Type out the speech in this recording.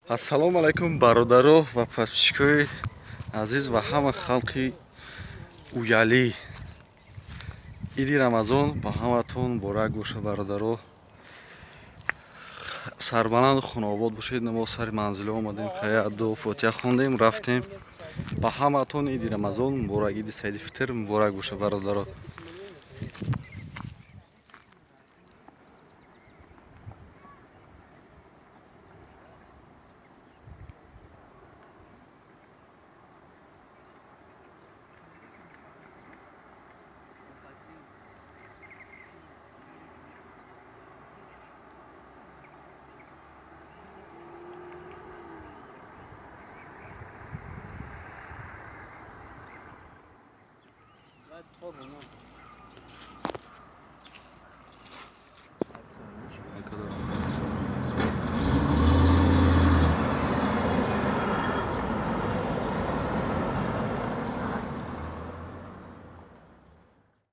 Ассалому алайкум, бародаро ва подписчикои азиз ва ҳама халқи уялӣ. Иди Рамазон ба ҳаматон муборак боша, бародаро. Сарбаланду хунобод бошед. Мо сари манзило омадем, хая ду фотиҳа хондем, рафтем. Ба ҳаматон иди Рамазон муборак, иди Саиди Фитр муборак боша, бародаро. Torunu.